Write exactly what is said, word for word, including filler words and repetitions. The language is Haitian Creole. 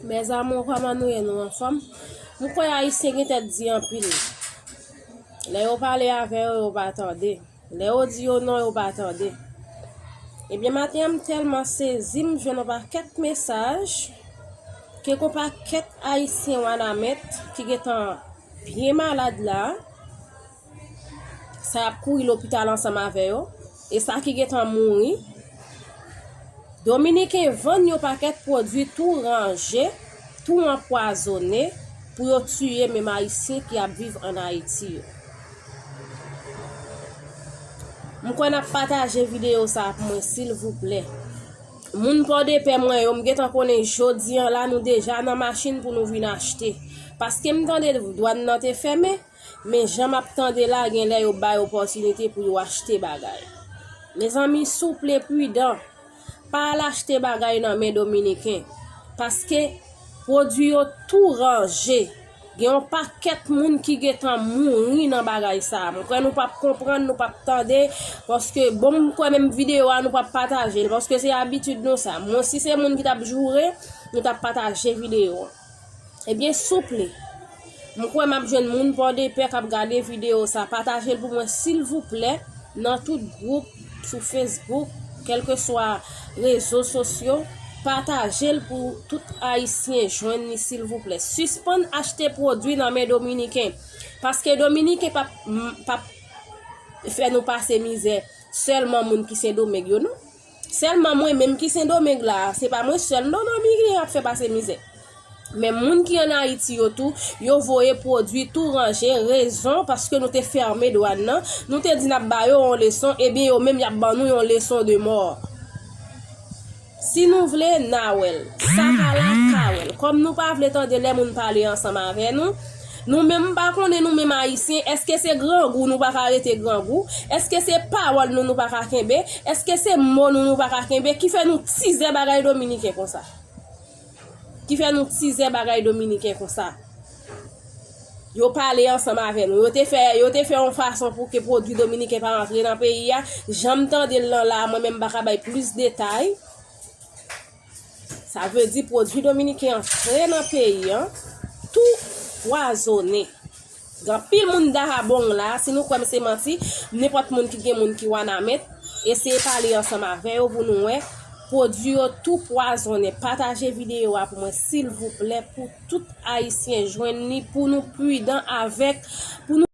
Mes amours, kòman nou ye, nou anfòm? M kwè Ayisyen gen tèt di anpil. Lè yo pale avè yo, yo pa tande. Lè yo di yo non, yo pa tande. Ebyen, maten an, m tèlman sezi, m jwenn yon pakèt mesaj ke gon pakèt Ayisyen Wanament ki gentan byen malad la, sa y ap kouri lopital ansanm avè yo, e sa ki gentan mouri. Dominiken vann yon pakèt pwodui tou ranje, tou anpwazonnen pou yo tiye menm Ayisyen ki ap viv ann Ayiti yo. M kwè n ap pataje videyo sa a pou mwen, silvouplè. Moun Pòdepè mwen yo, m gentan konnen jodi an la, nou deja nan machin pou nou vin achte. Paske m tande dwàn nan te fèmen, men jan m ap tande la, genlè yo bay opòtinite pou yo achte bagay. Mezanmi, souple, pridan. Pa al achte bagay nan men Dominiken. Paske pwodui yo tou ranje. Gen yon pakèt moun ki gentan mouri nan bagay sa a. M kwè nou p ap konprann, nou p ap tande. Paske, bon, m kwè menm videyo a, nou p ap pataje l. Paske se abitid nou sa. Mwen, si se moun ki t ap joure, nou t ap pataje videyo a. Ebyen, souple, m kwè m ap jwenn moun Pòdepè k ap gade videyo sa. Pataje l pou mwen, silvouplè, nan tout gwoup, sou Facebook, kèlkeswa rezo sosyo. Pataje l pou tout Ayisyen jwenn li, silvouplè. Sispann achte pwodui nan men Dominiken. Paske Dominiken p ap, m, p ap fè nou pase mizè. Sèlman moun ki Sendomeng yo, non. Sèlman mwen menm ki Sendomeng la, se pa mwen sèl, non, non, Dominiken ap fè pase mizè. Men moun ki ann Ayiti yo tou, yo voye pwodui tou ranje, rezon, paske nou te fèmen dwàn nan, nou te di n ap ba yo yon leson, ebyen yo menm y ap ban nou yon leson de mò. Si nou vle, n a wè l. Sa ka la, ka wè l. Kòm nou pa vle tande lè moun pale ansanm avè nou, nou menm, m pa konnen nou menm Ayisyen, èske se grangou nou pa ka rete grangou? Èske se pawòl nou nou pa ka kenbe? Èske se mo nou nou pa ka kenbe? Ki fè nou tizè bagay Dominiken konsa? Ki fè nou tizè bagay Dominiken konsa? Yo pale ansanm avè nou. Yo te fè, yo te fè yon fason pou ke pwodui dominiken pa rantre nan peyi a. Jan m tande l lan la, mwen menm m pa ka bay plis detay. Sa vle di pwodui dominiken antre nan peyi an, tou pwazonnen. Gen anpil moun Dahab la, si nou kwè m se manti, nenpòt moun ki gen moun ki Wanament, eseye pale ansanm avè yo pou nou wè. Pwodui yo tou pwazonnen. Pataje videyo a pou mwen, silvouplè, pou tout Ayisyen jwenn li, pou nou pridan avèk, pou nou